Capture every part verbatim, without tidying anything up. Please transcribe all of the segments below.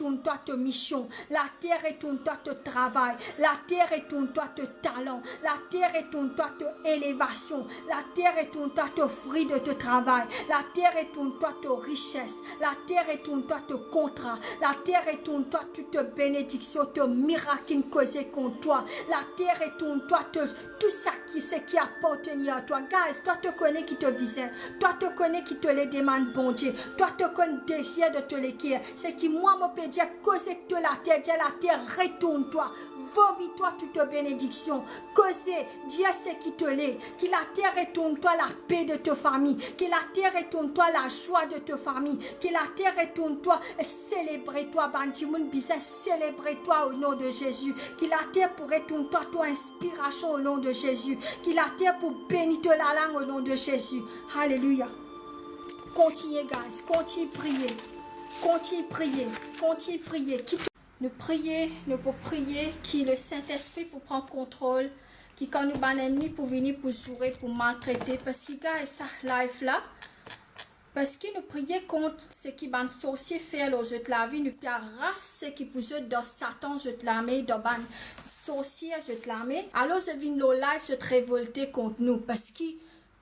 retourne toi to mision, later retourne toi to travay, later retourne toi to talan, later retourne toi to elevasion, later retourne toi to fri de to travay, later retourne toi to rises, later retourne toi to kontra, later retourne toi tou to benediksion, to mirak inn koze kont twa, later retourne toi to tou seki, seki apartenir a twa. Guys, twa to kone ki to bizin, twa to kone ki to le demann Bondie, twa to konn dezir de to leker. Seki mwa mo pe dir, koze ek to later, dir later retourn twa, vomi twa tou to benediksion. Koze, dir seki to le, ki later retourn twa lape de to fami, ki later retourn twa lazwa de to fami, ki later retourn twa selebre twa, bann dimoun bizin selebre twa o non de Zezi. Ki later pou retourn twa to inspirasion o non de Zezi. Ki later pou beni to lalang o non de Zezi. Aleluya. Kontigne, guys. Kontigne priye. Kontigne priye. Kontigne priye. Ki nou priye, nou pou priye ki Lesentespri pou pran kontrol, ki kan nou bann ennmi pou vini pou zoure, pou maltrete, parski, guys, sa life la, parski nou priye kont seki bann sorsie fer lor zot lavi, nou pe aras seki pou zot dan Satan zot lame, dan bann sorsie zot lame. Alor zot vinn lor live, zot revolte kont nou, parski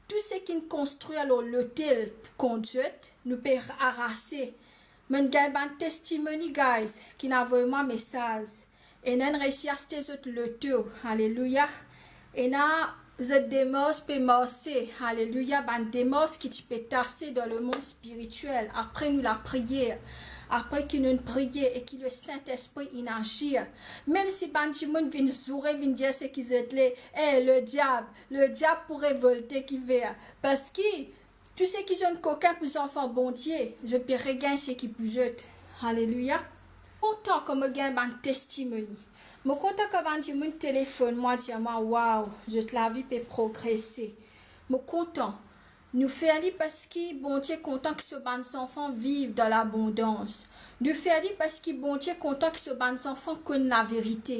tou seki inn konstrir lor lotel kont zot, nou pe arase. Mo'nn gagn bann testimony, guys, ki'nn avoy mwa mesaz. Ena inn resi aste zot loto, aleluya. Ena zot demars pe marse, aleluya. Bann demars ki ti pe tase dan lemond spiritiel, apre nou lapriyer, apre ki nou'nn priye e ki Lesentespri inn azir. Mem si bann dimoun vinn zoure, vinn dir seki zot le, e, lediab, lediab pou revolte ki ver, parski tou seki zot kokin pou zanfan Bondie, zot pe regagn seki pou zot. Aleluya. Kontan kan mo gagn bann testimony. Mo kontan kan bann dimoun telefonn mwa, dir mwa, "Waw, zot lavi pe progrese." Mo kontan. Nou fer li parski Bondie kontan ki so bann zanfan viv dan labondans. Nou fer li parski Bondie kontan ki so bann zanfan konn laverite.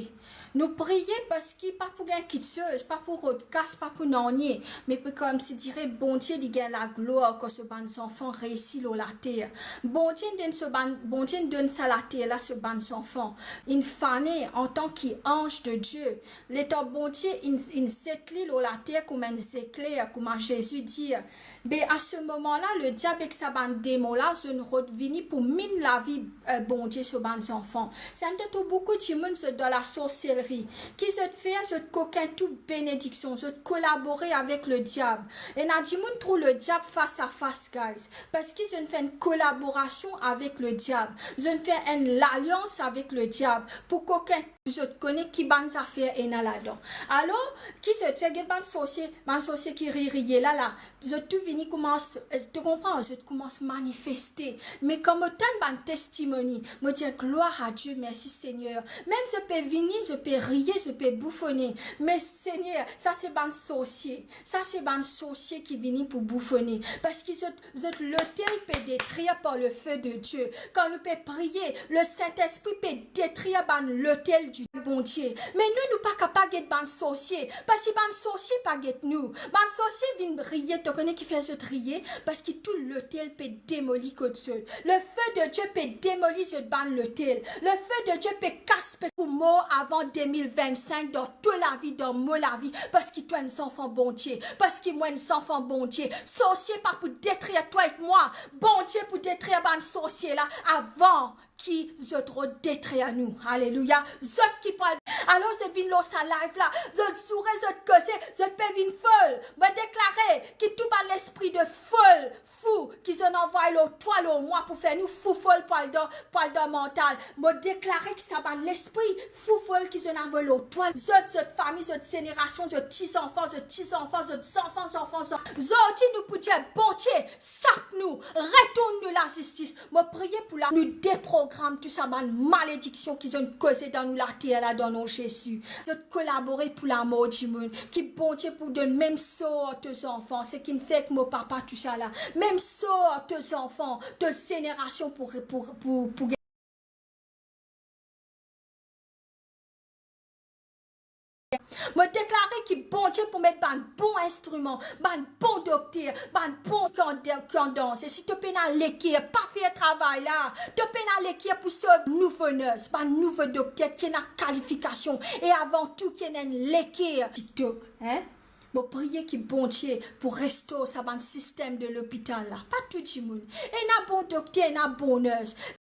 Nou priye parski pa pou gagn kiksoz, pa pou rod kas, pa pou nanye, me pou koumsidire Bondie li gagn laglwar kan so bann zanfan resi lor later. Bondie donn so bann, Bondie donn sa later la so bann zanfan. Inn fane antan ki anz de Die. Letan Bondie inn, inn zet li lor later kouma enn zekler, kouma Zezi dir, be a se moman la, lediab ek sa bann demon la, zot inn rod vini pou min lavi, e, Bondie so bann zanfan. Samem to trouv boukou dimoun zot dan lasorselri. Ki zot fer? Zot kokin tou benediksion, zot kolabore avek lediab. Ena dimoun trouv lediab fas a fas, guys, parski zot inn fer enn kolaborasion avek lediab. Zot inn fer enn lalians avek lediab pou kokin zot kone ki bann zafer ena ladan. Alor, ki zot fer? Get bann sorsie, bann sorsie ki ririye la la, zot tou vini koumans, e, to konpran, zot koumans manifeste. Me kan mo tann bann testimony, mo dir, "Gloire à Dieu, merci Seigneur." Mem zot pe vini, zot pe riye, zot pe boufone. Me Segner, sa se bann sorsie. Sa se bann sorsie ki vini pou boufone. Parski zot, zot lotel pe detrir par le feu de Dieu. Kan nou pe priye, Lesentespri pe detrir bann lotel di Bondie. Me nou, nou pa kapav get bann sorsie, parski bann sorsie pa get nou. Bann sorsie vinn riye, to kone ki fer zot riye? Parski tou lotel pe demoli kot zot. Le feu de Dieu pe demoli zot bann lotel. Le feu de Dieu pe kas, pe ou mor avan de mil vinn-sink dan to lavi, dan mo lavi, parski twa enn zanfan Bondie, parski mwa enn zanfan Bondie. Sorsie pa pou detrir twa ek mwa. Bondie pou detrir bann sorsie la avan ki zot rod detrir nou. Aleluya. Zot ki pral, alor zot vinn lor sa live la, zot zoure, zot koze, zot pe vinn fol. Mo deklare ki tou bann lespri de fol, fou, ki zot inn anvway lor twa, lor mwa pou fer nou fou fol pou al dan, pou al dan mantal. Mo deklare ki sa bann lespri fou fol ki zot inn avoy lor twa, zot, zot fami, zot zenerasion, zot ti zanfan, zot ti zanfan, zot zanfan zanfan zanfan. Zordi nou pou dir, Bondie, sap nou, retourn nou lazistis. Mo priye pou la, nou deprogram tou sa bann malediksion ki zot inn koze dan nou later la, dan nom Zezi. Zot kolabore pou lamor dimoun. Ki Bondie pou donn mem sor to zanfan, seki inn fer ek mo papa, tou sa la. Mem sor to zanfan, to zenerasion pou, pou, pou, pou Mo deklare ki Bondie pou met bann Bann bon instriman, bann bon dokter, bann bon kan-, kan danse. Si to pena leker, pa fer travay la. To pena leker pou sov nouvo ners, bann nouvo dokter ki ena kalifikasion e avan tou ki ena enn leker. TikTok, hein? Mo priye ki Bondie pou restor sa bann sistem de lopital la. Pa tou dimoun. Ena bon dokter, ena bon ners.